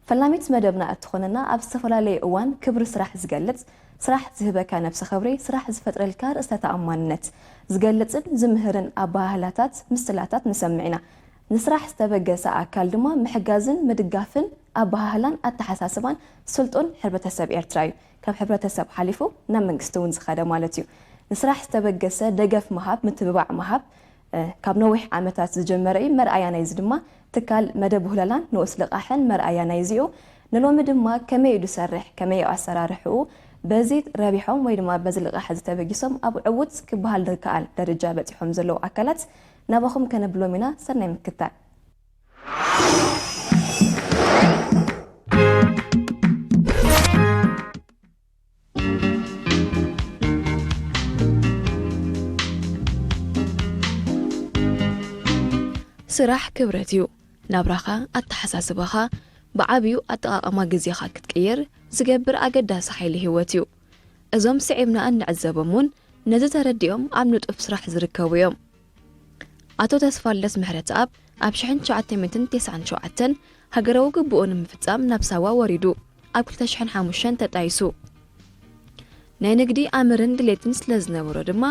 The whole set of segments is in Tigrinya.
ፈላሚት መደብና እትኾነና ኣብ ዝተፈላለየ እዋን ክብሪ ስራሕ ዝገልጽ፣ ስራሕ ዝህበካ ነብሰ ክብሪ፣ ስራሕ ዝፈጥረልካ ርእሰ ተኣማንነት ዝገልጽን ዝምህርን ኣበሃህላታት ምስላታት ንሰምዕ ኢና። ንስራሕ ዝተበገሰ ኣካል ድማ ምሕጋዝን ምድጋፍን ኣበሃህላን ኣተሓሳስባን ስልጡን ሕብረተሰብ ኤርትራ እዩ። ካብ ሕብረተሰብ ሓሊፉ ናብ መንግስቲ እውን ዝኸደ ማለት እዩ። ንስራሕ ዝተበገሰ ደገፍ ምሃብ፣ ምትብባዕ ምሃብ፣ እ፣ ካብ ነዊሕ ዓመታት ዝጀመረ እዩ። መርኣያ ናይዚ ድማ ትካል መደብ ውህለላን ንኡስ ልቓሕን መርኣያ ናይዚ እዩ። ንሎሚ ድማ ከመይ እዩ ዝሰርሕ፣ ከመይ እዩ ኣሰራርሕኡ፣ በዚ ረቢሖም ወይ ድማ በዚ ልቓሕ እዚ ተበጊሶም ኣብ ዕዉት ክበሃል ዝከኣል ደረጃ በጺሖም ዘለዉ ኣካላት ናባኹም ከነብሎም ኢና። ሰናይ ምክትታል። ስራሕ ክብረት እዩ። ናብራኻ፣ ኣተሓሳስባኻ፣ ብዓብዩ ኣጠቓቕማ ግዜኻ ክትቅይር ዝገብር ኣገዳሲ ሓይሊ ህይወት እዩ። እዞም ስዒብና እንዕዘቦም እውን ነዚ ተረዲኦም ኣብ ንጡፍ ስራሕ ዝርከቡ እዮም። ኣቶ ተስፋልደት ምሕረተኣብ ኣብ ሽሕን ትሽዓተ ሚእትን ተስዓን ሸውዓተን ሃገራዊ ግቡኡ ንምፍጻም ናብ ሳዋ ወሪዱ፣ ኣብ ክልተ ሽሕን ሓሙሽተን ተጣይሱ። ናይ ንግዲ ኣምርን ድሌትን ስለ ዝነበሮ ድማ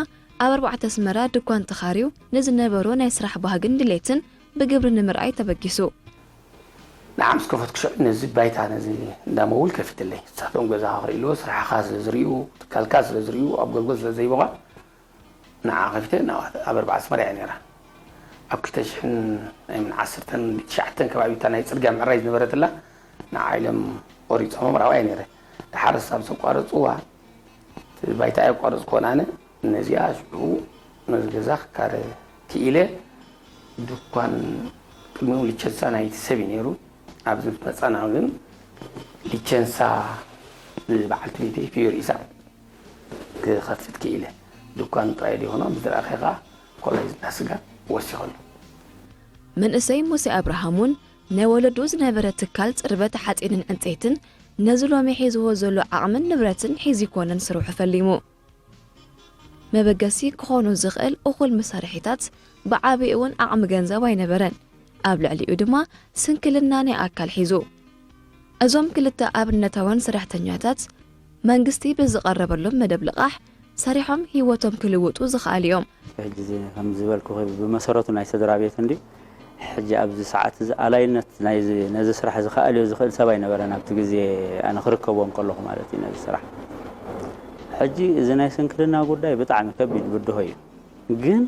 ኣብ ኣርባዕተ ኣስመራ ድኳን ተኻርዩ ንዝነበሮ ናይ ስራሕ ባህግን ድሌትን ብግብሪ ንምርኣይ ተበጊሱ። ንዓ ምስ ከፈትኩ ሽዑ ነዚ ባይታ ነዚ እንዳ መውል ከፊትለይ። ንሳቶም ገዛኻ ክርእይዎ፣ ስራሕኻ ስለ ዝርእዩ፣ ትካልካ ስለ ዝርእዩ፣ ኣብ ኣገልግሎት ስለ ዘይቦኻ፣ ንዓ ከፊተ ናብኣ ኣብ ኣርባዕተ ኣስመራ እያ ነይራ። ኣብ ክልተ ሽሕን ናይ ምን ዓሰርተን ትሽዓተን ከባቢ እታ ናይ ጽርግያ ምዕራይ ዝነበረትላ ንዓ ኢሎም ቆሪጾም ኣብኡ እየ ነይረ። ደሓርስ ኣብ ዘቋረጽዋ እቲ ባይታ ኣየቋረጽኩዎን ኣነ። ነዚኣ ሽዑ ነዚ ገዛ ክካረ ክኢለ። ድኳን ቅድሚኡ ሊቸንሳ ናይቲ ሰብ እዩ ነይሩ። ኣብዚ ምስ መጻና ግን ሊቸንሳ ብበዓልቲ ቤተይ ፊዮሪ ኢሳቅ ክኸፍት ክኢለ። ድኳን ጥራይ ዘይኮነ፣ ብዝረኣኸ ከኣ ኮላይ ዝዳ ስጋ ወሲኸሉ። መንእሰይ ሙሴ ኣብርሃም እውን ናይ ወለዱ ዝነበረ ትካል ጽርበት ሓጺንን ዕንጸይትን ነዚ ሎሚ ሒዝዎ ዘሎ ዓቕምን ንብረትን ሒዙ ይኮነን ስርሑ ፈሊሙ። መበገሲ ክኾኑ ዝኽእል እኹል መሳርሒታት ብዓቢኡ እውን ዓቕሚ ገንዘብ ኣይነበረን። ኣብ ልዕሊኡ ድማ ስንክልና ናይ ኣካል ሒዙ። እዞም ክልተ ኣብነታውያን ሰራሕተኛታት መንግስቲ ብዝቐረበሎም መደብ ልቓሕ ሰሪሖም ህይወቶም ክልውጡ ዝኸኣሉ እዮም። ሕጂ እዚ ከም ዝበልኩኺ ብመሰረቱ ናይ ስድራ ቤት እንድዩ። ሕጂ ኣብዚ ሰዓት እዚ ኣላይነት ናይዚ፣ ነዚ ስራሕ እዚ ክኣልዮ ዝኽእል ሰብ ኣይነበረን ኣብቲ ግዜ ኣነ ክርከቦም ከለኹ ማለት እዩ ነዚ ስራሕ። ሕጂ እዚ ናይ ስንክልና ጉዳይ ብጣዕሚ ከቢድ ብድሆ እዩ። ግን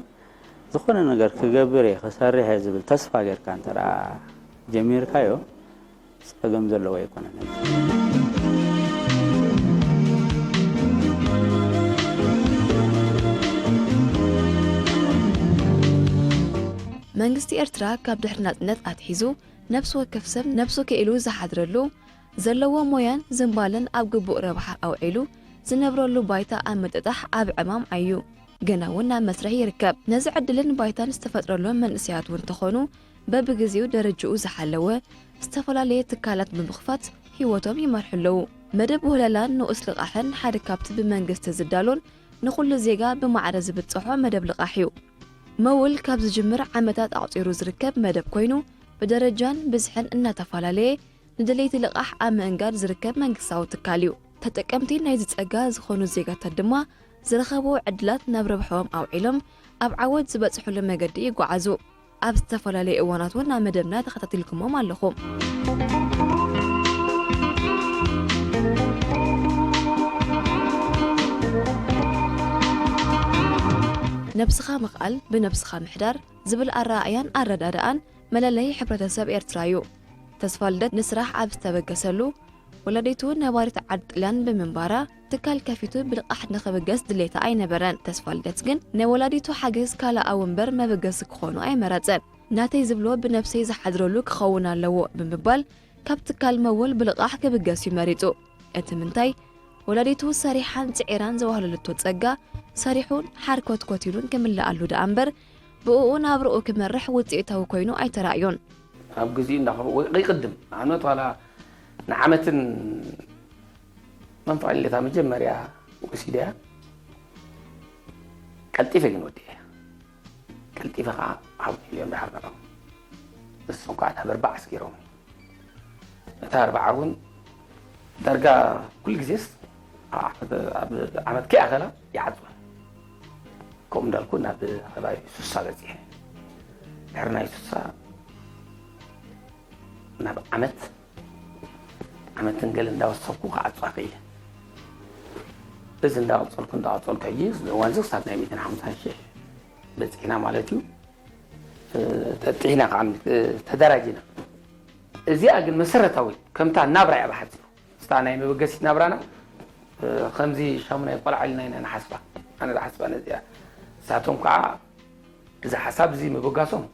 ዝኾነ ነገር ክገብር እየ፣ ክሰርሕ እየ ዝብል ተስፋ ጌርካ እንተ ደኣ ጀሚርካዮ፣ ጸገም ዘለዎ ኣይኮነን። መንግስቲ ኤርትራ ካብ ድሕሪ ናጽነት ኣትሒዙ ነፍሲ ወከፍ ሰብ ነብሱ ክኢሉ ዝሓድረሉ፣ ዘለዎ ሞያን ዝንባለን ኣብ ግቡእ ረብሓ ኣውዒሉ ዝነብረሉ ባይታ ኣብ ምጥጣሕ ኣብ ዕማም ዓዩ። ገና እውን ኣብ መስርሕ ይርከብ። ነዚ ዕድልን ባይታን ዝተፈጥረሎም መንእሰያት እውን እንተኾኑ፣ በብግዜኡ ደረጅኡ ዝሓለወ ዝተፈላለየ ትካላት ብምኽፋት ህይወቶም ይመርሑ ኣለዉ። መደብ ውህለላን ንኡስ ልቓሕን ሓደ ካብቲ ብመንግስቲ ዝዳሎን ንኹሉ ዜጋ ብማዕረ ዝብጽሖ መደብ ልቓሕ እዩ። መውል ካብ ዝጅምር ዓመታት ኣቑጺሩ ዝርከብ መደብ ኮይኑ፣ ብደረጃን ብዝሕን እናተፈላለየ ንደለይቲ ልቓሕ ኣብ ምእንጋድ ዝርከብ መንግስታዊ ትካል እዩ። ተጠቀምቲ ናይዚ ጸጋ ዝኾኑ ዜጋታት ድማ ዝረኸብዎ ዕድላት ናብ ረብሕኦም ኣውዒሎም ኣብ ዓወት ዝበጽሑሉ መገዲ ይጓዓዙ። ኣብ ዝተፈላለዩ እዋናት እውን ኣብ መደብና ተኸታቲልኩሞም ኣለኹም። ነብስኻ ምኽኣል ብነብስኻ ምሕዳር ዝብል ኣረኣእያን ኣረዳድኣን መለለዪ ሕብረተሰብ ኤርትራ እዩ። ተስፋልደት ንስራሕ ኣብ ዝተበገሰሉ፣ ወላዲቱ ነባሪት ዓዲ ጥልያን ብምንባራ፣ ትካል ከፊቱ ብልቓሕ ንኽብገስ ድሌታ ኣይነበረን። ተስፋልደት ግን ናይ ወላዲቱ ሓገዝ ካልኣዊ እምበር መበገሲ ክኾኖ ኣይመረጸን። ናተይ ዝብሎ ብነብሰይ ዝሓድረሉ ክኸውን ኣለዎ ብምባል፣ ካብ ትካል መውል ብልቓሕ ክብገስ እዩ መሪጹ። እቲ ምንታይ፣ ወላዲቱ ሰሪሓን ጽዒራን ዘዋህለለቶ ጸጋ፣ ሰሪሑን ሓርኮትኮት ኢሉን ክምልኣሉ ደኣ እምበር፣ ብእኡ ናብርኡ ክመርሕ ውጽኢታዊ ኮይኑ ኣይተራእዮን። ኣብ ግዜኡ እንዳኸፈ-፣ ወይ ይቕድም፣ ንኣብነት ዋላ ንዓመትን መንፈቓ ኢለታ መጀመርያ ወሲደያ፣ ቀልጢፈ ግን ወዲኤያ። ቀልጢፈ ኸዓ ሓው ኢሎም ደሓር ነሮም። ንሶም ከዓ ናብ ኣርባዓ ኣስጊሮም። እታ ኣርብዓ እውን ዳርጋ ኩሉ ግዜስ ኣብ ዓመት ከይኣኸላ ይዓጽዋ። ከምኡ እንዳልኩ ናብ ከባቢ ሱሳ በጺሐ። ድሕሪ ናይ ሱሳ ናብ ዓመት ዓመትን ገለ እንዳወሰኩ ክዓጽዋ ክኢለ። እዚ እንዳቐጸልኩ እንዳቐጸልኩ ሕጂ እዋንዚ ክሳብ ናይ ሚእትን ሓምሳን ሽሕ በጺሕና ማለት እዩ። ተጥሒና ከዓ ተደራጅና። እዚኣ ግን መሰረታዊ ከምታ ናብራ እያ ብሓጺሩ። ስታ ናይ መበገሲት ናብራና ከምዚ ሻሙናይ ቆልዓ ኢልና ኢና ንሓስባ። ኣነ ዝሓስባ ነዚኣ። ንሳቶም ከዓ እዚ ሓሳብ እዚ ምብጋሶም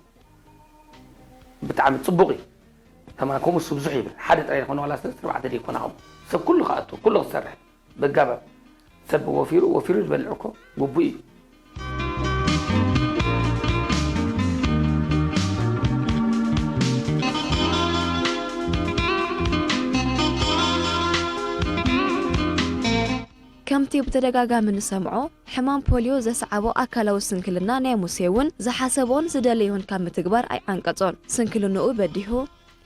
ብጣዕሚ ጽቡቕ እዩ። ከማን ከምኡ እሱ ብዙሕ ይብል። ሓደ ጥራይ ዝኾነ ዋላ ሰለስተ ኣርባዕተ ደይኮነ ከምኡ። ሰብ ኩሉ ክኣቱ፣ ኩሉ ክሰርሕ። በጋባብ ሰብ ወፊሩ፣ ወፊሩ ዝበልዕ እኮ ግቡእ እዩ። ከምቲ ብተደጋጋሚ ንሰምዖ፣ ሕማም ፖልዮ ዘስዓቦ ኣካላዊ ስንክልና ናይ ሙሴ እውን ዝሓሰቦን ዝደለዮን ካብ ምትግባር ኣይዓንቀጾን። ስንክልንኡ በዲሁ፣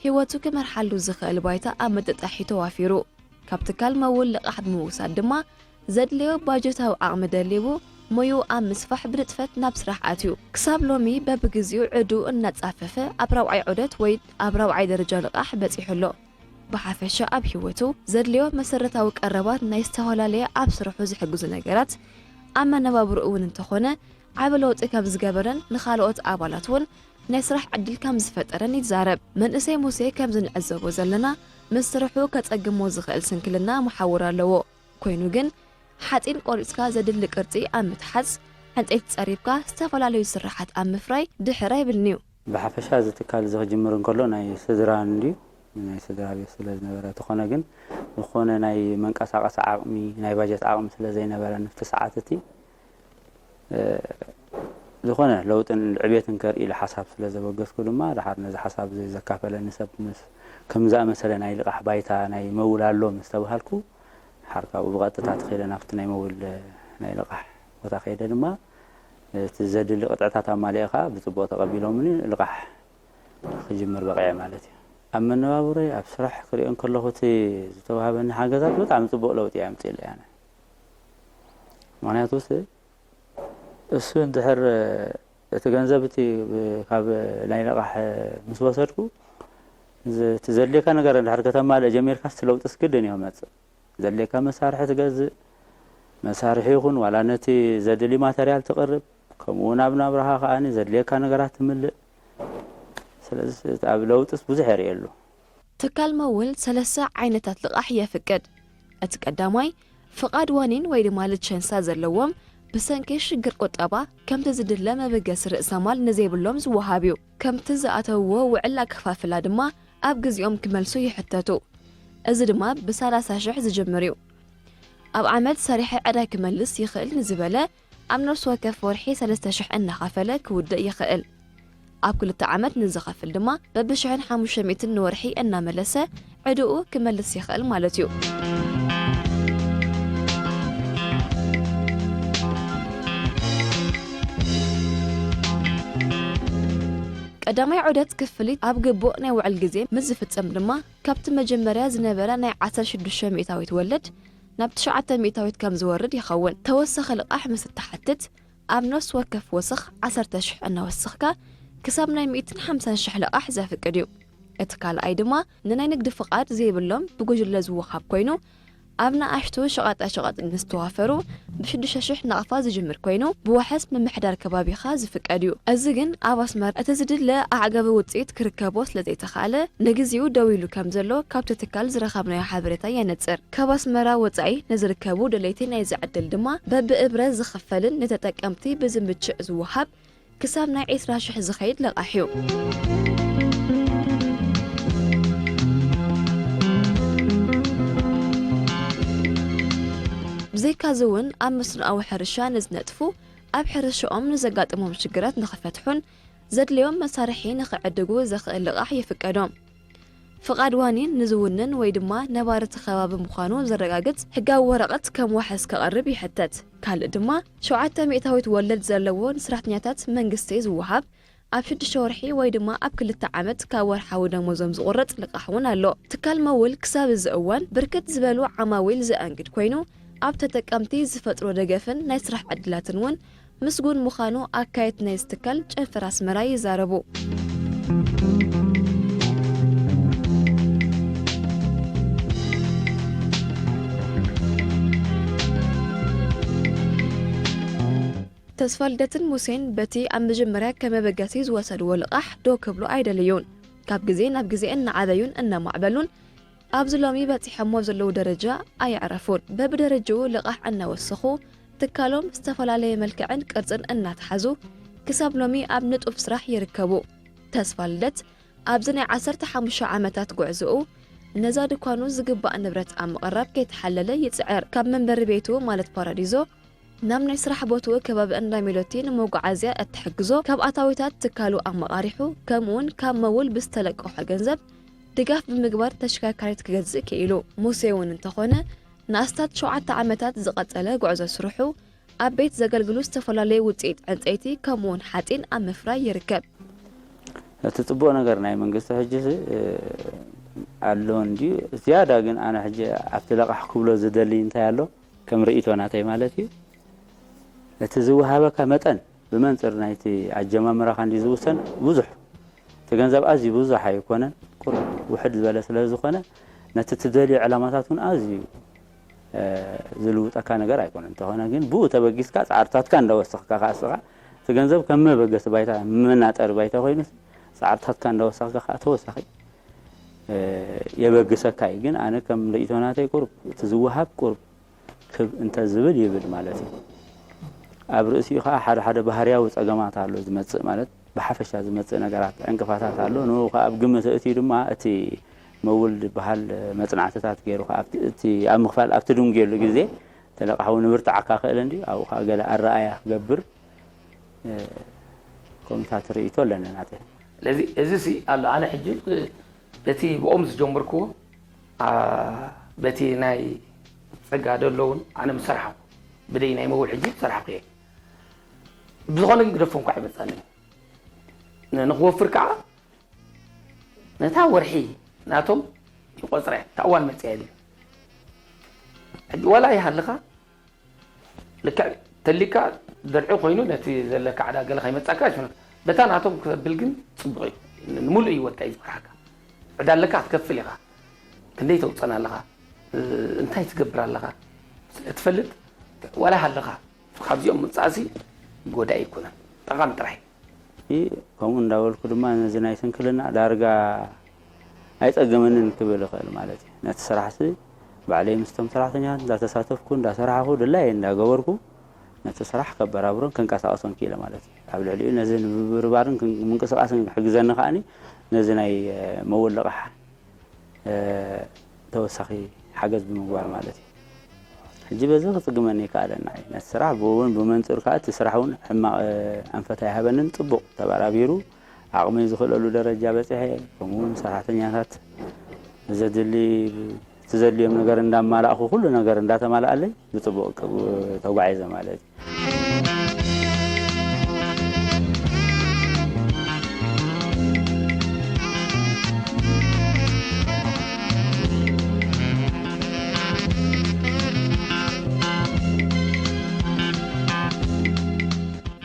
ህይወቱ ክመርሓሉ ዝኽእል ባይታ ኣብ ምጥጣሕ እዩ ተዋፊሩ። ካብ ትካል መውል ልቓሕ ብምውሳድ ድማ፣ ዘድልዮ ባጀታዊ ዓቕሚ ደሊቡ፣ ሞይኡ ኣብ ምስፋሕ ብንጥፈት ናብ ስራሕ ኣትዩ። ክሳብ ሎሚ በብግዜኡ ዕድኡ እናጻፈፈ ኣብ ራብዓይ ዑደት ወይ ኣብ ራብዓይ ደረጃ ልቓሕ በጺሑ ኣሎ። ብሓፈሻ ኣብ ህይወቱ ዘድልዮ መሰረታዊ ቀረባት ናይ ዝተፈላለየ ኣብ ስርሑ ዝሕግዙ ነገራት ኣብ መነባብርኡ እውን እንተኾነ ዓቢ ለውጢ ከም ዝገበረን ንኻልኦት ኣባላት እውን ናይ ስራሕ ዕድል ከም ዝፈጠረን ይዛረብ። መንእሰይ ሙሴ ከምዚ ንዕዘቦ ዘለና ምስ ስርሑ ከጸግሞ ዝኽእል ስንክልና መሓውር ኣለዎ። ኮይኑ ግን ሓጺን ቆሪጽካ ዘድሊ ቅርጺ ኣብ ምትሓዝ፣ ዕንጸይቲ ጸሪብካ ዝተፈላለዩ ስርሓት ኣብ ምፍራይ ድሕር ኣይብልን'ዩ። ብሓፈሻ እዚ ትካል እዚ ክጅምር እንከሎ ናይ ስድራን እንድዩ ናይ ስድራ ቤት ስለ ዝነበረ፣ ተኾነ ግን ዝኾነ ናይ መንቀሳቐሲ ዓቕሚ ናይ ባጀት ዓቕሚ ስለ ዘይነበረ ንፍቲ ሰዓት እቲ ዝኾነ ለውጥን ዕቤትን ከርኢ ኢለ ሓሳብ ስለ ዘበገስኩ ድማ፣ ደሓር ነዚ ሓሳብ እዚ ዘካፈለኒ ሰብ ምስ ከም ዝኣመሰለ ናይ ልቓሕ ባይታ ናይ መውል ኣሎ ምስ ተባሃልኩ፣ ደሓር ካብኡ ብቐጥታ ተኸይለ ናብቲ ናይ መውል ናይ ልቓሕ ቦታ ከይደ ድማ፣ እቲ ዘድሊ ቅጥዕታት ኣማሊኤ ከኣ ብጽቡቕ ተቐቢሎምኒ ልቓሕ ክጅምር በቒዐ ማለት እዩ። ኣብ መነባብሮይ ኣብ ስራሕ ክሪኦ እንከለኹ እቲ ዝተዋህበኒ ሓገዛት ብጣዕሚ ጽቡቕ ለውጢ ኣምጺእለይ ኣነ። ምኽንያቱ እሱ እንድሕር እቲ ገንዘብ እቲ ካብ ናይ ልቓሕ ምስ ወሰድኩ እቲ ዘድልየካ ነገር እንድሕር ከተማልእ ጀሚርካስ እቲ ለውጥስ ግድን እዩ ክመጽእ። ዘድልየካ መሳርሒ ትገዝእ፣ መሳርሒ ይኹን ዋላ ነቲ ዘድሊ ማተርያል ትቕርብ፣ ከምኡ እውን ኣብ ናብራኻ ከኣ ዘድልየካ ነገራት ትምልእ። ስለዚ ኣብ ለውጥስ ብዙሕ የርእየሉ። ትካል መውል ሰለስተ ዓይነታት ልቓሕ የፍቅድ። እቲ ቀዳማይ ፍቓድ ዋኒን ወይ ድማ ልቸንሳ ዘለዎም ብሰንኪ ሽግር ቁጠባ ከምቲ ዝድለ መበገሲ ርእሰ ማል ንዘይብሎም ዝወሃብ እዩ። ከምቲ ዝኣተውዎ ውዕል ኣከፋፍላ ድማ ኣብ ግዜኦም ክመልሱ ይሕተቱ። እዚ ድማ ብ ሰላሳ ሽሕ ዝጅምር እዩ። ኣብ ዓመት ሰሪሐ ዕዳይ ክመልስ ይኽእል ንዝበለ ኣብ ነፍሲ ወከፍ ወርሒ ሰለስተ ሽሕ እናኸፈለ ክውድእ ይኽእል። ኣብ ክልተ ዓመት ንዝኸፍል ድማ በብሽሕን ሓሙሽተ ሚእትን ንወርሒ እናመለሰ ዕድኡ ክመልስ ይኽእል ማለት እዩ። ቀዳማይ ዑደት ክፍሊት ኣብ ግቡእ ናይ ውዕል ግዜ ምስ ዝፍጸም ድማ ካብቲ መጀመርያ ዝነበረ ናይ ዓሰርተ ሽዱሽተ ሚእታዊት ወለድ ናብ ትሽዓተ ሚእታዊት ከም ዝወርድ ይኸውን። ተወሳኺ ልቓሕ ምስ እትሓትት ኣብ ነፍሲ ወከፍ ወስኽ ዓሰርተ ሽሕ እናወሰኽካ ክሳብ ናይ ሚእትን ሓምሳን ሽሕ ልቓሕ ዘፍቅድ እዩ። እቲ ካልኣይ ድማ ንናይ ንግዲ ፍቓድ ዘይብሎም ብጉጅለ ዝወሃብ ኮይኑ ኣብ ንኣሽቱ ሸቐጣ ሸቐጥ ምስ ተዋፈሩ ብሽዱሽተ ሽሕ ናቕፋ ዝጅምር ኮይኑ ብዋሕስ ምምሕዳር ከባቢኻ ዝፍቀድ እዩ። እዚ ግን ኣብ ኣስመራ እቲ ዝድለ ኣዕጋቢ ውፅኢት ክርከቦ ስለዘይተኻእለ ንግዚኡ ደው ኢሉ ከምዘሎ ካብቲ ትካል ዝረኸብናዮ ሓበሬታ የነፅር። ካብ ኣስመራ ወፃኢ ንዝርከቡ ደለይቲ ናይዚ ዕድል ድማ በብእብረ ዝኽፈልን ንተጠቀምቲ ብዝምችእ ዝወሃብ ክሳብ ናይ ዒስራ ሽሕ ዝኸይድ ለቓሕ እዩ። ብዘይካዚ እውን ኣብ መስኖኣዊ ሕርሻ ንዝነጥፉ ኣብ ሕርሻኦም ንዘጋጥሞም ሽግራት ንኽፈትሑን ዘድልዮም መሳርሒ ንኽዕድጉ ዘኽእል ልቓሕ ይፍቀዶም። ፍቓድ ዋኒን ንዝውንን ወይ ድማ ነባሪ እቲ ከባቢ ምዃኑ ዘረጋግጽ ሕጋዊ ወረቐት ከም ዋሕስ ከቕርብ ይሕተት። ካልእ ድማ ሸውዓተ ሚእታዊት ወለድ ዘለዎ ንሰራሕተኛታት መንግስቲ ዝወሃብ ኣብ ሽዱሽተ ወርሒ ወይ ድማ ኣብ ክልተ ዓመት ካብ ወርሓዊ ደሞዞም ዝቑረጽ ልቓሕ እውን ኣሎ። ትካል መውል ክሳብ እዚ እዋን ብርክት ዝበሉ ዓማዊል ዘኣንግድ ኮይኑ፣ ኣብ ተጠቀምቲ ዝፈጥሮ ደገፍን ናይ ስራሕ ዕድላትን እውን ምስጉን ምዃኑ ኣካየድቲ ናይዚ ትካል ጨንፈር ኣስመራ ይዛረቡ። ተስፋልደትን ሙሴን በቲ ኣብ መጀመርያ ከም መበገሲ ዝወሰድዎ ልቓሕ ደው ክብሉ ኣይደለዩን። ካብ ግዜ ናብ ግዜ እናዓበዩን እናማዕበሉን ኣብዚ ሎሚ በጺሖሞ ዘለዉ ደረጃ ኣየዕረፉን። በብደረጅኡ ልቓሕ እናወሰኹ ትካሎም ዝተፈላለየ መልክዕን ቅርጽን እናተሓዙ ክሳብ ሎሚ ኣብ ንጡፍ ስራሕ ይርከቡ። ተስፋልደት ኣብዚ ናይ ዓሰርተ ሓሙሽተ ዓመታት ጉዕዞኡ ነዛ ድኳኑ ዝግባእ ንብረት ኣብ ምቕራብ ከይተሓለለ ይጽዕር። ካብ መንበሪ ቤቱ ማለት ፓራዲዞ ናብ ናይ ስራሕ ቦትኡ ከባቢ እንዳ ሜሎቲ ንመጓዓዝያ እትሕግዞ ካብ ኣታዊታት ትካሉ ኣመቓሪሑ ከምኡውን ካብ መውል ብዝተለቀሖ ገንዘብ ድጋፍ ብምግባር ተሽከርካሪት ክገዝእ ክኢሉ። ሙሴ እውን እንተኾነ ንኣስታት ሸውዓተ ዓመታት ዝቐጸለ ጉዕዞ ስርሑ ኣብ ቤት ዘገልግሉ ዝተፈላለዩ ውፅኢት ዕንፀይቲ ከምኡውን ሓፂን ኣብ ምፍራይ ይርከብ። እቲ ፅቡቕ ነገር ናይ መንግስቲ ሕጂ ኣሎ እንድዩ። ዝያዳ ግን ኣነ ሕጂ ኣብቲ ለቓሕ ክብሎ ዝደሊ እንታይ ኣሎ ከም ርእይቶ ናተይ ማለት እዩ፣ እቲ ዝወሃበካ መጠን ብመንፅር ናይቲ ኣጀማምራኻ እንዲ ዝውሰን ብዙሕ እቲ ገንዘብ ኣዝዩ ብዙሕ ኣይኮነን፣ ቁሩብ ውሕድ ዝበለ ስለ ዝኾነ ነቲ ትደልዮ ዕላማታት እውን ኣዝዩ ዝልውጠካ ነገር ኣይኮነን። እንተኾነ ግን ብኡ ተበጊስካ ፃዕርታትካ እንዳወሰኽካ ከዓ እስኻ እቲ ገንዘብ ከም መበገሲ ባይታ መናጠሪ ባይታ ኮይኑ ፃዕርታትካ እንዳወሰኽካ ከዓ ተወሳኺ የበግሰካ እዩ። ግን ኣነ ከም ርእይቶ ናተይ ቁሩብ እቲ ዝወሃብ ቁሩብ ክብ እንተ ዝብል ይብል ማለት እዩ። ኣብ ርእሲኡ ከዓ ሓደ ሓደ ባህርያዊ ፀገማት ኣሎ ዝመፅእ ማለት ብሓፈሻ ዝመፅእ ነገራት ዕንቅፋታት ኣሎ። ንኡ ከዓ ኣብ ግምት እቲ ድማ እቲ መውል ዝበሃል መፅናዕትታት ገይሩ ከዓ እቲ ኣብ ምኽፋል ኣብቲ ድንጉየሉ ግዜ ተለቃሕዊ ንብርትዓካ ክእል እንዲ ኣብኡ ከዓ ገለ ኣረኣያ ክገብር ኮሚታት ርእይቶ ኣለኒ ናተይ። ስለዚ እዚ ሲ ኣሎ ኣነ ሕጂ እቲ ብኦም ዝጀመርክዎ በቲ ናይ ፀጋ ደለውን ኣነ ምሰርሓኹ ብደይ ናይ መውል ሕጂ ዝሰርሓኹ እየ። ብዝኾነ ግን ግደፎም ኳ ይመፃኒ ንክወፍር ከዓ ነታ ወርሒ ናቶም ይቆፅረ እታ እዋን መፅያ ኢሉ ሕጂ ዋላ ይሃልኻ ልክዕ ተሊካ ደርዒ ኮይኑ ነቲ ዘለካ ዕዳ ገለ ከይመጻካ ይሽፍነካ በታ ናቶም ክብል ግን ጽቡቕ እዩ ንምሉእ ህይወትካ እዩ ዝመርሓካ ዕዳ ኣለካ ክትከፍል ኢኻ ክንደይ ተውፀን ኣለኻ እንታይ ትገብር ኣለኻ ስለ ትፈልጥ ዋላ ሃለኻ ካብዚኦም ምውፃእሲ ጎዳኢ ኣይኮነን ጠቓሚ ጥራሕ እዩ ከምኡ እንዳበልኩ ድማ ነዚ ናይ ስንክልና ዳርጋ ኣይፀግመንን ክብል እኽእል ማለት እዩ። ነቲ ስራሕሲ ባዕለይ ምስቶም ሰራሕተኛታት እንዳተሳተፍኩ እንዳሰራሕኹ ድላየይ እንዳገበርኩ ነቲ ስራሕ ከበራብሮን ከንቀሳቕሶን ክኢለ ማለት እዩ። ኣብ ልዕሊኡ ነዚ ንምብርባርን ምንቅስቓስን ክሕግዘኒ ከዓኒ ነዚ ናይ መወል ልቓሕ ተወሳኺ ሓገዝ ብምግባር ማለት እዩ። ሕጂ በዚ ክፅግመኒ ይከኣለና እዩ። ነቲ ስራሕ ብኡ እውን ብመንፅር ከዓ እቲ ስራሕ እውን ሕማቕ ኣንፈት ኣይሃበንን። ፅቡቕ ተበራቢሩ ዓቕመይ ዝኽእለሉ ደረጃ በፂሐ። ከምኡ እውን ሰራሕተኛታት ዘድሊ እቲ ዘድልዮም ነገር እንዳማላእኹ ኩሉ ነገር እንዳተማልኣለይ ብፅቡቕ ተጓዒዘ ማለት እዩ።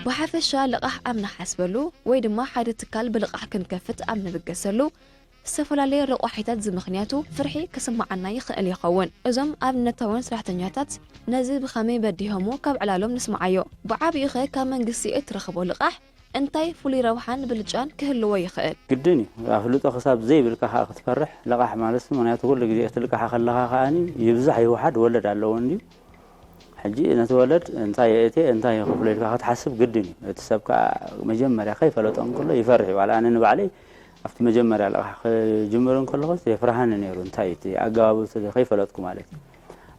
ብሓፈሻ ልቓሕ ኣብ ንሓስበሉ ወይ ድማ ሓደ ትካል ብልቓሕ ክንከፍት ኣብ ንብገሰሉ ዝተፈላለየ ረቋሒታት ዝምኽንያቱ ፍርሒ ክስምዓና ይኽእል ይኸውን። እዞም ኣብነታውያን ሰራሕተኛታት ነዚ ብኸመይ በዲሆምዎ ካብ ዕላሎም ንስምዓዮ። ብዓቢኡኸ ካብ መንግስቲ እትረኽቦ ልቓሕ እንታይ ፍሉይ ረብሓን ብልጫን ክህልዎ ይኽእል? ግድን እዩ ኣፍልጦ ክሳብ ዘይብልካ ከዓ ክትፈርሕ ልቓሕ ማለት ምኽንያቱ ኩሉ ግዜ ክትልቃሓ ከለኻ ከዓ ይብዛሕ ይውሓድ ወለድ ኣለዎ እንድዩ ሕጂ ነቲ ወለድ እንታይ የእትየ እንታይ የኽፍሎ ኢልካ ክትሓስብ ግድን እዩ። እቲ ሰብ ከዓ መጀመርያ ከይፈለጦ እንከሎ ይፈርሕ እዩ። ዋላ ኣነ ንባዕለይ ኣብቲ መጀመርያ ልቓሕ ክጅምር እንከለኹ የፍርሃኒ ነይሩ። እንታይ እዩ እቲ ኣገባቡ ከይፈለጥኩ ማለት እዩ።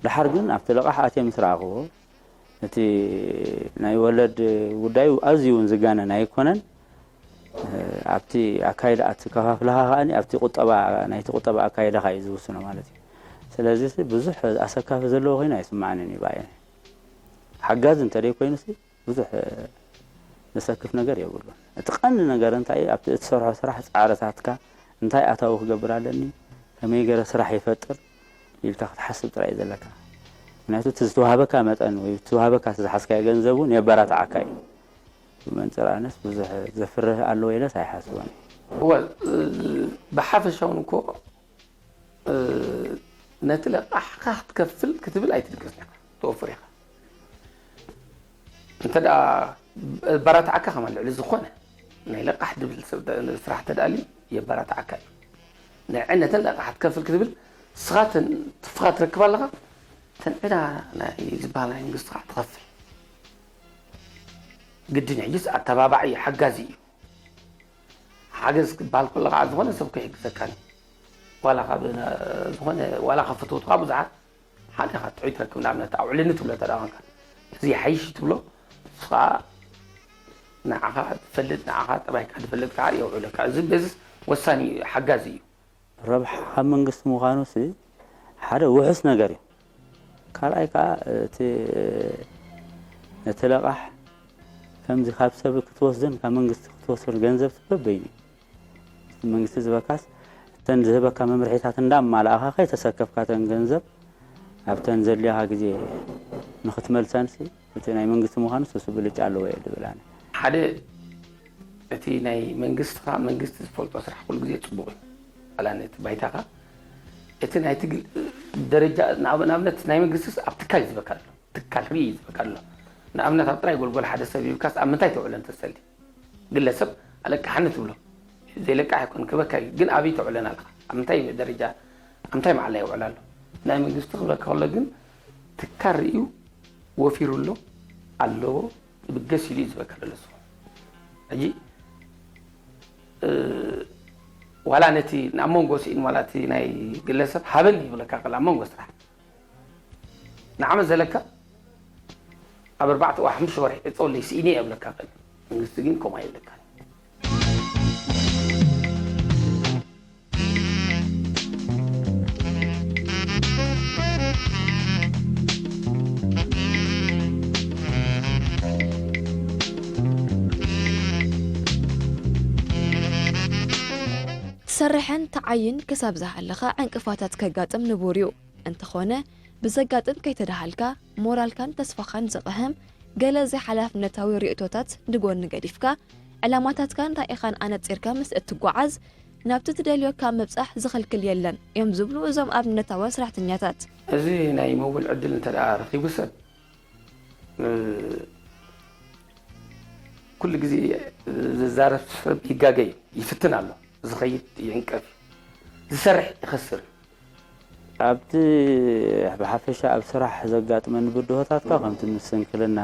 ደሓር ግን ኣብቲ ልቓሕ ኣትየ ምስ ረኣኽዎ እቲ ናይ ወለድ ጉዳዩ ኣዝዩ እውን ዝጋነን ኣይኮነን። ኣብቲ ኣካይዳ ኣቲ ከፋፍልኻ ከኣ ኣብቲ ቁጠባ ናይቲ ቁጠባ ኣካይዳኻ እዩ ዝውስኖ ማለት እዩ። ስለዚ ብዙሕ ኣሰካፊ ዘለዎ ኮይኑ ኣይስምዓንን እዩ ብኣየ ሓጋዚ እንተደይ ኮይኑሲ ብዙሕ ዘሰክፍ ነገር የብሉን። እቲ ቀንዲ ነገር እንታይ እዩ? ኣብቲ እትሰርሖ ስራሕ ፃዕርታትካ እንታይ ኣታዊ ክገብር ኣለኒ፣ ከመይ ገይረ ስራሕ ይፈጥር ኢልካ ክትሓስብ ጥራይ እዩ ዘለካ። ምክንያቱ እቲ ዝተዋህበካ መጠን ወይ ዝተዋህበካ ዝሓዝካዮ ገንዘብ እውን የበራትዓካ እዩ። ብመንፅር ኣነስ ብዙሕ ዘፍርህ ኣለዎ ኢለስ ኣይሓስቦን። እወ፣ ብሓፈሻውን እኮ ነቲ ለቃሕካ ክትከፍል ክትብል ኣይትድቅስን ኢኻ፣ ትወፍር ኢኻ። እንተ ደኣ በራትዓካ ከማን ልዕሊ ዝኾነ ናይ ለቃሕ ድብል ሰብ ስራሕ ተደኣልዩ የበራትዓካ እዩ። ንዐ ነተን ለቃሕ ክትከፍል ክትብል ንስኻ ተን ትፍኻ ትረክብ ኣለኻ፣ ተን ዕዳ ናይ ዝበሃል ናይ መንግስቲ ከዓ ትኸፍል። ግድን ሕጅስ ኣተባባዒ ሓጋዚ እዩ። ሓገዝ ክበሃል ከሎ ከዓ ዝኾነ ሰብ ክሕግዘካን እዩ። ዋላ ካብ ዝኾነ ዋላ ካብ ፈተውትኻ ብዙሓት ሓደ ኢኻ ትሕይ ትረክብ። ንኣብነት ኣውዕልኒ ትብሎ ተደኣ ኮንካ እዚ ይሓይሽ ትብሎ፣ ንሱ ከዓ ንዓኻ ትፈልጥ፣ ንዓኻ ጠባይካ ዝፈልጥ ከዓ የውዕለካ። እዚ በዚ ወሳኒ እዩ፣ ሓጋዚ እዩ። ረብሓ ካብ መንግስቲ ምዃኑ ሲ ሓደ ውሑስ ነገር እዩ። ካልኣይ ከዓ እቲ ነቲ ለቓሕ ከምዚ ካብ ሰብ ክትወስድን ካብ መንግስቲ ክትወስድ ገንዘብ በበይኑ እዩ። እቲ መንግስቲ ዝበካስ እተን ዝህበካ መምርሒታት እንዳማላእኻ ከይተሰከፍካ እተን ገንዘብ ኣብተን ዘድልያኻ ግዜ ንክትመልሰንሲ እቲ ናይ መንግስቲ ምዃኑ ስሱ ብልጫ ኣለዎ እየ ዝብል ኣነ። ሓደ እቲ ናይ መንግስትኻ መንግስቲ ዝፈልጦ ስራሕ ኩሉ ግዜ ፅቡቕ እዩ። ዋላ ነቲ ባይታኻ እቲ ናይ ትግል ደረጃ ንኣብነት ናይ መንግስትስ ኣብ ትካል ዝበካ ኣሎ ትካል ርኢ ዝበካ ኣሎ። ንኣብነት ኣብ ጥራይ ጎልጎል ሓደ ሰብ ይብካስ ኣብ ምንታይ ተውዕሎ እንተሰሊ ግለሰብ ኣለቃሓኒ ትብሎ ዘይለቃሕ ኣይኮን ክበካ እዩ ግን ኣበይ ተውዕለን ኣለኻ ኣብ ምንታይ ደረጃ ኣብ ምንታይ መዓላ ይውዕል ኣሎ ናይ መንግስቲ ክብለካ ከሎ ግን ትካል ርእዩ ወፊሩ ኣሎ ኣለዎ ይብገስ ኢሉ እዩ ዝበካ ዘሎ እሱ ሕጂ ዋላ ነቲ ናብ መንጎ ስኢን ዋላ እቲ ናይ ግለሰብ ሃበኒ ይብለካ ከላ ኣብ መንጎ ስራሕ ንዓመት ዘለካ ኣብ ኣርባዕተ ወይ ሓሙሽተ ወርሒ ዕፀወለይ ስኢነ እየ እብለካ ክእል መንግስቲ ግን ከምኡ ኣይብለካ ትሰርሕን ትዓይን ክሳብ ዝሃለኻ ዕንቅፋታት ከጋጥም ንቡር እዩ። እንተኾነ ብዘጋጥም ከይተደሃልካ ሞራልካን ተስፋኻን ዝቕህም ገለ ዘይሓላፍነታዊ ርእይቶታት ንጎኒ ገዲፍካ ዕላማታትካን ራኢኻን ኣነጺርካ ምስ እትጓዓዝ ናብቲ ትደልዮ ካብ ምብጻሕ ዝኽልክል የለን እዮም ዝብሉ እዞም ኣብነታዊ ኣስራሕተኛታት። እዚ ናይ ምውል ዕድል እንተ ረኺቡ ሰብ ኩሉ ግዜ ዝዛረብ ሰብ ይጋገ እዩ፣ ይፍትን ኣሎ፣ ዝኸይድ ይዕንቀፍ እዩ፣ ዝሰርሕ ይኸስር እዩ። ኣብቲ ብሓፈሻ ኣብ ስራሕ ዘጋጥመኒ ብድሆታት ከኣ ከምቲ ምስ ስንክልና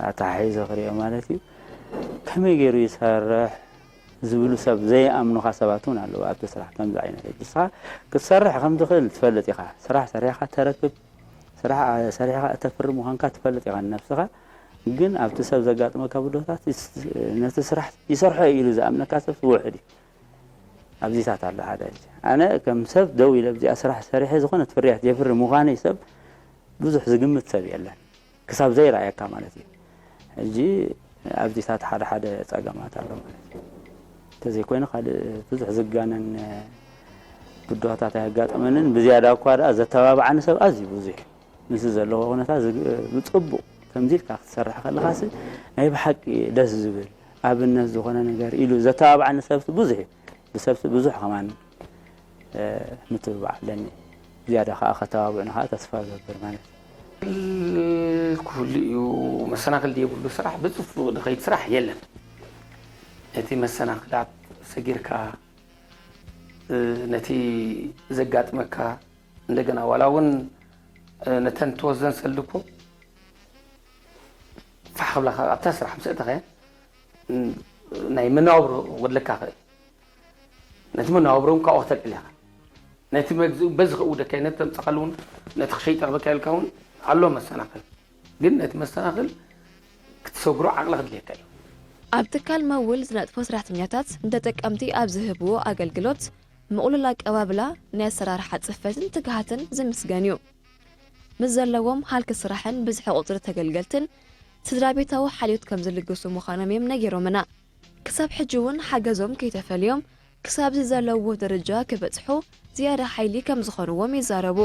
ኣተሓሒዘ ክሪኦ ማለት እዩ። ከመይ ገይሩ ይሰርሕ ዝብሉ ሰብ ዘይኣምኑኻ ሰባት እውን ኣለዉ። ኣብቲ ስራሕ ከምዚ ዓይነት ሕጂ ንስኻ ክትሰርሕ ከም ትኽእል ትፈልጥ ኢኻ። ስራሕ ሰሪሕኻ ተረክብ፣ ስራሕ ሰሪሕኻ እተፍሪ ምዃንካ ትፈልጥ ኢኻ ንነብስኻ። ግን ኣብቲ ሰብ ዘጋጥመካ ብድሆታት ነቲ ስራሕ ይሰርሖ ኢሉ ዝኣምነካ ሰብ ውሑድ እዩ። ኣብዚታት ኣሎ ሓደ ሕጂ ኣነ ከም ሰብ ደው ኢለ ኣብዚኣ ስራሕ ሰሪሐ ዝኾነት ፍርያት የፍሪ ምዃነይ ሰብ ብዙሕ ዝግምት ሰብ የለን ክሳብ ዘይረኣየካ ማለት እዩ። ሕጂ ኣብዚታት ሓደ ሓደ ፀገማት ኣሎ ማለት እዩ። እንተዘይኮይኑ ካልእ ብዙሕ ዝጋነን ብድሆታት ኣየጋጠመንን። ብዝያዳ እኳ ደኣ ዘተባብዓኒ ሰብ ኣዝዩ ብዙሕ እዩ። ምስዚ ዘለዎ ኩነታት ብፅቡቕ ከምዚ ኢልካ ክትሰርሕ ከለኻሲ ናይ ብሓቂ ደስ ዝብል ኣብነት ዝኾነ ነገር ኢሉ ዘተባብዓኒ ሰብሲ ብዙሕ እዩ። ብሰብሲ ብዙሕ ከማን ምትብባዕ ኣለኒ። ዝያዳ ከዓ ከተባብዑኒ ከዓ ተስፋ እገብር ማለት እዩ። ክህሉ እዩ። መሰናክል ዘየብሉ ስራሕ ብፅፉ ዝኸይድ ስራሕ የለን። ነቲ መሰናክላት ሰጊርካ ነቲ ዘጋጥመካ እንደገና ዋላ እውን ነተን ትወስደን ሰልዲ እኮ ፋሕ ክብላካ ኣብታ ስራሕ ምስ ኣእተኻያ ናይ መነባብሮ ክጎድለካ ይኽእል። ነቲ መነባብሮ እውን ካብኡ ክተልዕል ኢኻ። ነቲ መግዝኡ በዚ ክእውደካ ነቲ ተምፀኻሉ እውን ነቲ ክሸይጠ ክበካ ኢልካ እውን ኣሎ መሰናኽል። ግን ነቲ መሰናኽል ክትሰግሮ ዓቕሊ ክድልየካ እዩ። ኣብ ትካል መውል ዝነጥፉ ሰራሕተኛታት ንተጠቀምቲ ኣብ ዝህብዎ ኣገልግሎት ምቕሉል ኣቀባብላ፣ ናይ ኣሰራርሓ ጽፈትን ትግሃትን ዝምስገን እዩ። ምስ ዘለዎም ሃልኪ ስራሕን ብዝሒ ቁጽሪ ተገልገልትን ስድራ ቤታዊ ሓልዮት ከም ዝልግሱ ምዃኖም እዮም ነጊሮምና። ክሳብ ሕጂ እውን ሓገዞም ከይተፈልዮም ክሳብ ዝዘለውዎ ደረጃ ክበጽሑ ዝያዳ ሓይሊ ከም ዝኾንዎም ይዛረቡ።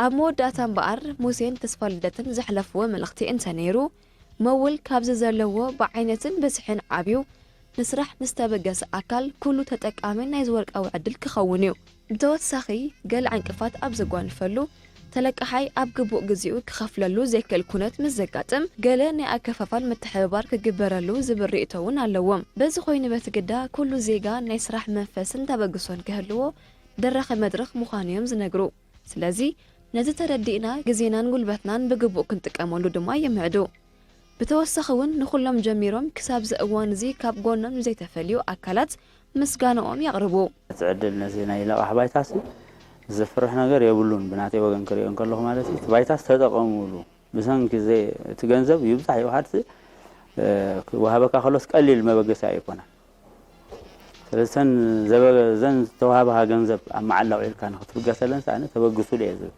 ኣብ መወዳእታ እምበኣር ሙሴን ተስፋ ልደትን ዘሕለፍዎ መልእኽቲ እንተነይሩ፣ መውል ካብዚ ዘለዎ ብዓይነትን ብዝሕን ዓብዩ ንስራሕ ንዝተበገሰ ኣካል ኩሉ ተጠቃሚ ናይዚ ወርቃዊ ዕድል ክኸውን እዩ። ብተወሳኺ፣ ገለ ዕንቅፋት ኣብ ዘጓንፈሉ፣ ተለቃሓይ ኣብ ግቡእ ግዜኡ ክኸፍለሉ ዘይክእል ኩነት ምስ ዘጋጥም፣ ገለ ናይ ኣከፋፋል ምትሕብባር ክግበረሉ ዝብል ርእይቶ እውን ኣለዎም። በዚ ኮይኑ በቲ ግዳ ኩሉ ዜጋ ናይ ስራሕ መንፈስን ተበግሶን ክህልዎ ደራኺ መድረኽ ምዃኑ እዮም ዝነግሩ። ስለዚ ነዚ ተረዲእና ግዜናን ጉልበትናን ብግቡእ ክንጥቀመሉ ድማ ይምዕዱ። ብተወሳኺ እውን ንኹሎም ጀሚሮም ክሳብ እዚ እዋን እዚ ካብ ጎኖም ንዘይተፈልዩ ኣካላት ምስጋናኦም የቕርቡ። እቲ ዕድል ነዚ ናይ ለቓሕ ባይታሲ ዘፍርሕ ነገር የብሉን። ብናተይ ወገን ክሪኦ እንከለኹ ማለት እዩ። እቲ ባይታስ ተጠቐሙሉ። ብሰንኪ ዘይ-፣ እቲ ገንዘብ ይብዛሕ ይውሓድ ክወሃበካ ከሎስ ቀሊል መበገሲ ኣይኮነን። ስለዚ እተን ዘበ-፣ እዘን ዝተዋህባኻ ገንዘብ ኣብ መዓላ ውዒልካ ንክትብገሰለን ሰኣነ ተበግሱሉ እየ ዝብል።